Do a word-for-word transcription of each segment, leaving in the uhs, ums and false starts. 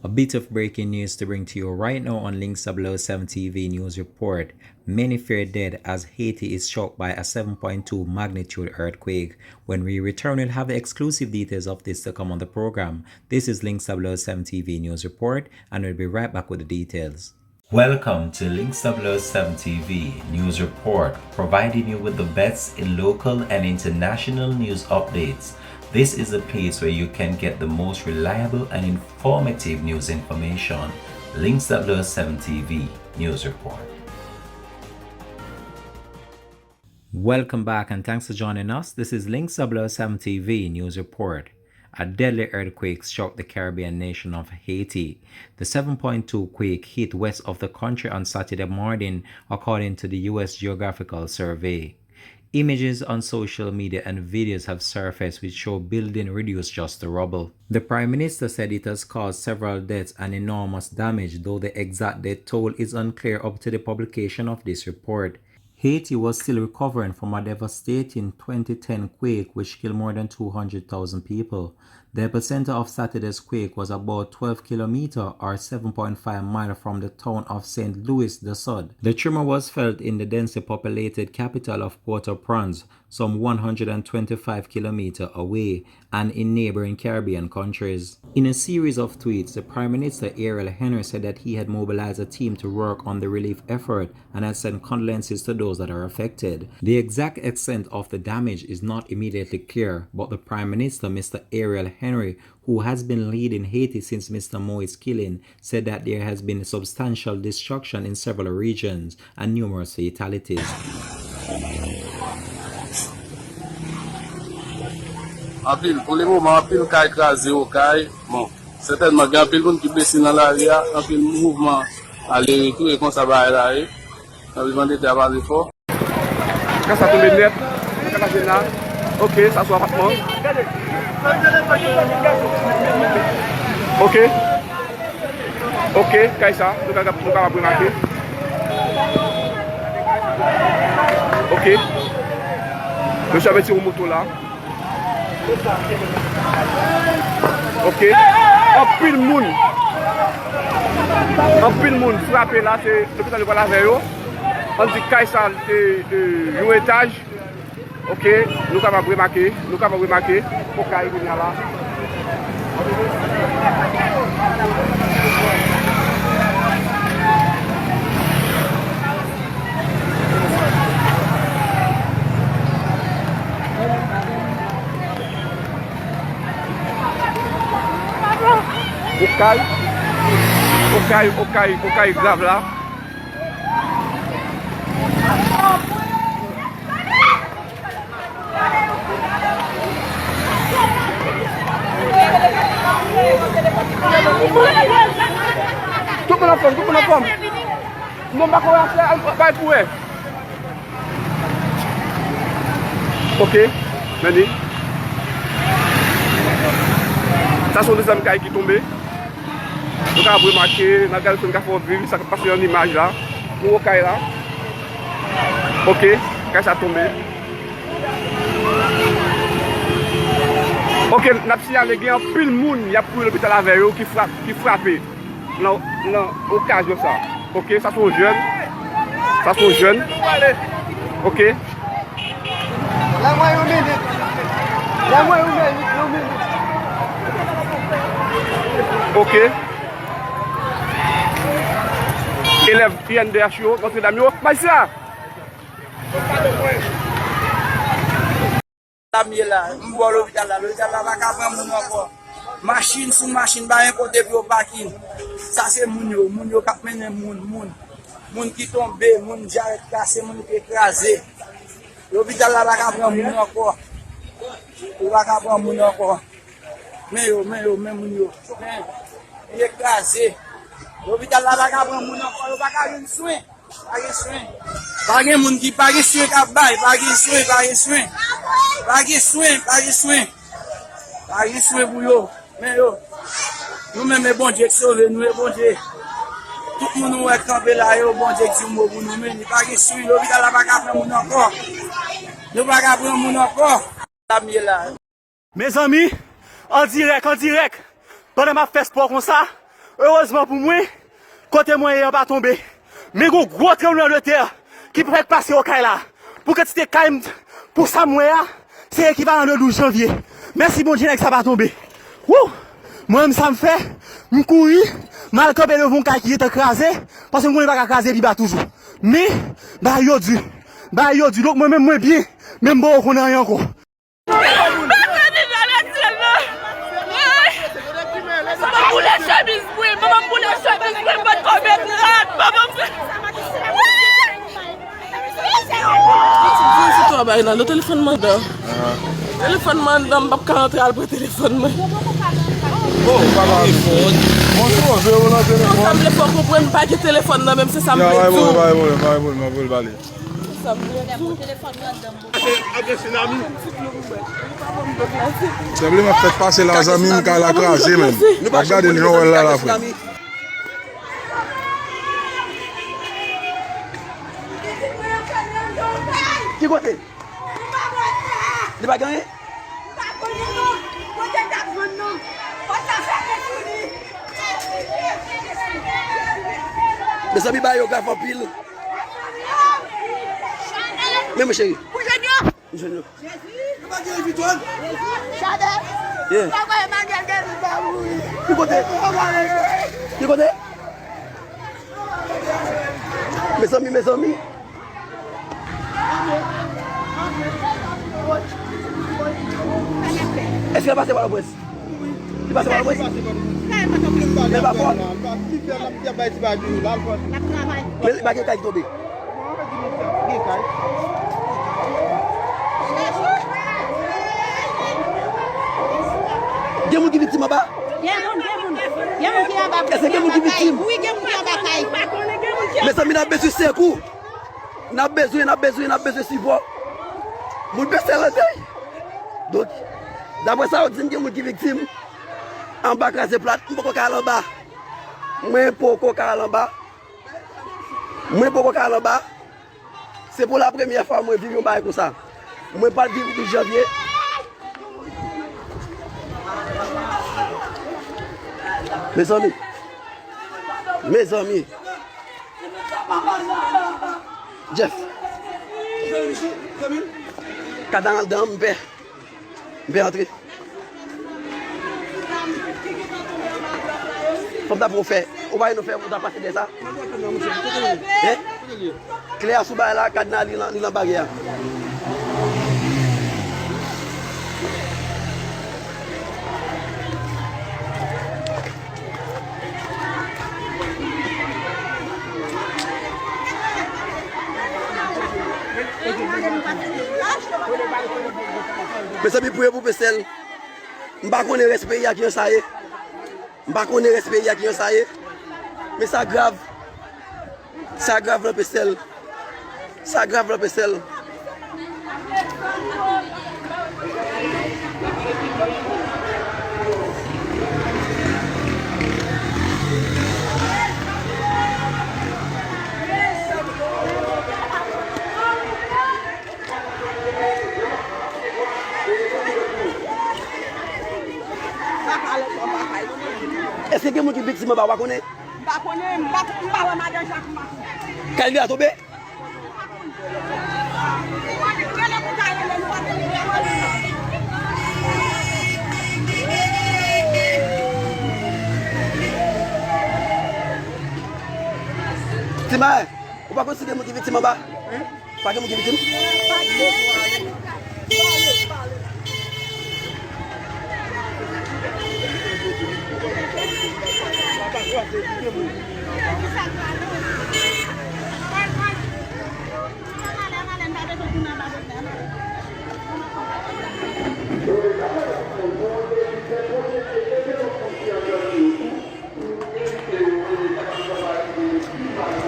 A bit of breaking news to bring to you right now on Links W seven T V News Report. Many fear death as Haiti is shocked by a seven point two magnitude earthquake. When we return, we'll have the exclusive details of this to come on the program. This is Links W seven T V News Report, and we'll be right back with the details. Welcome to Links W seven T V News Report, providing you with the best in local and international news updates. This is a place where you can get the most reliable and informative news information. Links W seven T V News Report. Welcome back and thanks for joining us. This is Links W seven T V News Report. A deadly earthquake shook the Caribbean nation of Haiti. The seven point two quake hit west of the country on Saturday morning, according to the U S Geographical Survey. Images on social media and videos have surfaced which show building reduced just to rubble. The Prime Minister said it has caused several deaths and enormous damage, though the exact death toll is unclear up to the publication of this report. Haiti was still recovering from a devastating twenty ten quake which killed more than two hundred thousand people. The epicenter of Saturday's quake was about twelve kilometer or seven point five mile from the town of Saint Louis du Sud. The tremor was felt in the densely populated capital of Port-au-Prince, some one hundred and twenty-five kilometer away, and in neighboring Caribbean countries. In a series of tweets, the Prime Minister Ariel Henry said that he had mobilized a team to work on the relief effort and had sent condolences to those that are affected. The exact extent of the damage is not immediately clear, but the Prime Minister, Mister Ariel Henry, who has been leading Haiti since Mister Moïse killing, said that there has been substantial destruction in several regions and numerous fatalities. Anpil, pou le moman, anpil kay kraze, Okay. Bon, sètènman, gen anpil moun ki blese nan lari a, anpil mouvman ale retou, e konsa bagay la ye. Anpil bann leta ap ale fò. Kay sa tonbe nèt, kay sa tonbe la. Ok, sa sou apatman. Ok. Ok, kay sa, nou ka, nou kapab remake. Ok. Mesye ap retire yon moto la. Ok. Anpil moun. Anpil moun frape la, se lopital yo pral avè yo. Ann di kay sa, e, e, yon etaj. Ok, nou kapab remake, nou kapab remake, Okay kounye a la. Okay, Okay, Okay, Okay grav la. Tout moun anfòm, tout moun anfòm. Non, m pa konn afè, al bay pou wè. Ok, men li. Sa se yon dezyèm kay ki tonbe. Nou ka remake, nan gade sou nou ka fè w viv sa k ap pase nan imaj la. Pou wè kay la. Ok, kay sa tonbe. Ok, n ap siyale gen anpil moun y ap kouri lopital avè yo ki frap-, ki frape nan, nan okazyon sa. Ok, sa se yon jèn. Sa se yon jèn. Ok. Ba mwen yon minit. Ba mwen yon minit, yon minit. Ok. Elèv I N D H yo, Notre Dame yo, majistra! La m ye la, m bò lopital la, lopital la pa ka pran moun ankò. Machin sou machin, pa gen kote pou yo pakin. Sa se moun yo, moun yo k ap mennen moun, moun. Moun ki tonbe, moun jarèt kase, moun ki kraze. Lopital la pa ka pran moun ankò. Yo pa ka pran moun ankò. Men yo, men yo, men moun yo. Men, li kraze. Lopital la pa ka pran moun ankò, yo pa ka jwenn swen. Pa gen swen. Pa gen moun ki, pa gen swen k ap bay, pa gen swen, pa gen swen. Pa gen swen, pa gen swen. Pa gen swen pou yo. Men yo. Nou menm e Bondye k sove nou, e Bondye. Tout moun ou wè k kanpe la yo, Bondye k di yon mo pou nou, men li pa gen swen, lopital la pa ka pran moun ankò. Nou pa ka pran moun ankò. La m ye la. Mezanmi, an dirèk, an dirèk, pandan m ap fè spò konsa, Erezman pou mwen, kote mwen ye an pa tonbe. Men gon gwo tranblemanntè ki fèk pase Okay la. Pou kantite kay m, pou sa m wè a, se ekivalan de douz janvye. Mèsi Bondye, nèg sa pa tonbe. Wou! Mwen menm sa m fè, m kouri, m al kanpe devan yon kay ki gentan kraze, paske m konnen li pa ka kraze pi ba toujou. Men, bagay yo di, bagay yo di, donk mwen menm mwen byen, men m poko konn anyen ankò. Manman m boule chemiz mwen, manman m boule chemiz mwen, m potko met rad, manman m. Sou twa bagay la, nan telefòn mandan. Telefòn mandan, m p ap ka antre al pran telefòn mwen. Oh, papa. Mwen twò jwe w nan telefòn. Sa m vle fè w konprann, m pa gen telefòn nan menm, se sa m vle di w. Se sa m vle di w. Senpleman fèk pase la, zanmi m, kay la kraze, menm. W ap gade l jan w wè l la, la, frè. Ki kote? Li pa gen anyen? Mezanmi, bagay yo grav anpil. Men mwen cheri. Pou Jenny. Jenny. Ki kote? Ki kote? Mezanmi, mezanmi. Èske l pase Pòtoprens? Li pase Pòtoprens? Men pa fò. Men li pa gen kay ki tonbe. Gen moun ki viktim anba? Gen moun, gen moun. Gen moun ki anba. Èske gen moun ki viktim? Wi, gen moun ki anba kay. Mezanmi, n ap bezwen sekou. N ap bezwen, n ap bezwen, n ap bezwen sipò. Moun Pestèl rete. Donk, daprè sa yo di m, gen moun ki viktim. Anba kraze plat, m poko ka al anba. Mwen poko ka al anba. Mwen poko ka al anba. Se pou la premyè fwa mwen viv yon bagay konsa. Mwen pa t viv douz janvye. Mezanmi. Mezanmi. Jeff. Kad la anndan an, m pè. M pè antre. Fò m ta pou fè. Ou pa wè nou fè, ou ta pase dèyè sa? Hein? Klè a sou bagay la, kad la, li nan, li nan baryè a. Mezanmi, priye pou Pestèl. M pa konnen rès peyi a kijan sa ye. M pa konnen rès peyi a kijan sa ye. Men sa grav. Sa grav nan Pestèl. Sa grav nan Pestèl. Èske gen moun ki viktim anba, w pa konnen? M pa konnen, m pa, m pa wè madan Jak, m pa konnen. Kay li a tonbe? Ti Mayen, ou pa konn si gen moun ki viktim anba? Pa gen moun ki viktim?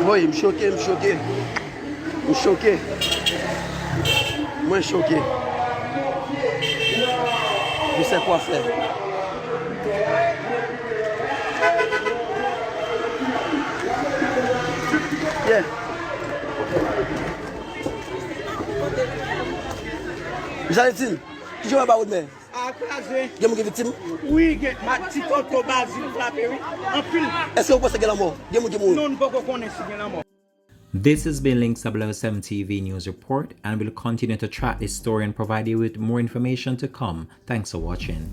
Woy, m choke, m choke. M choke. Mwen choke. Je sais quoi faire. Yeah. Miss Alexine, kijan w wè ba wout mè? Gen moun ki viktim? Wi, gen ma ti toto Bazil frape, wi. Anpil. Èske ou panse gen lanmò? Gen moun ki mouri? Non, nou poko konnen si gen lanmò. This has been Links W S M T V News Report, and we'll continue to track this story and provide you with more information to come. Thanks for watching.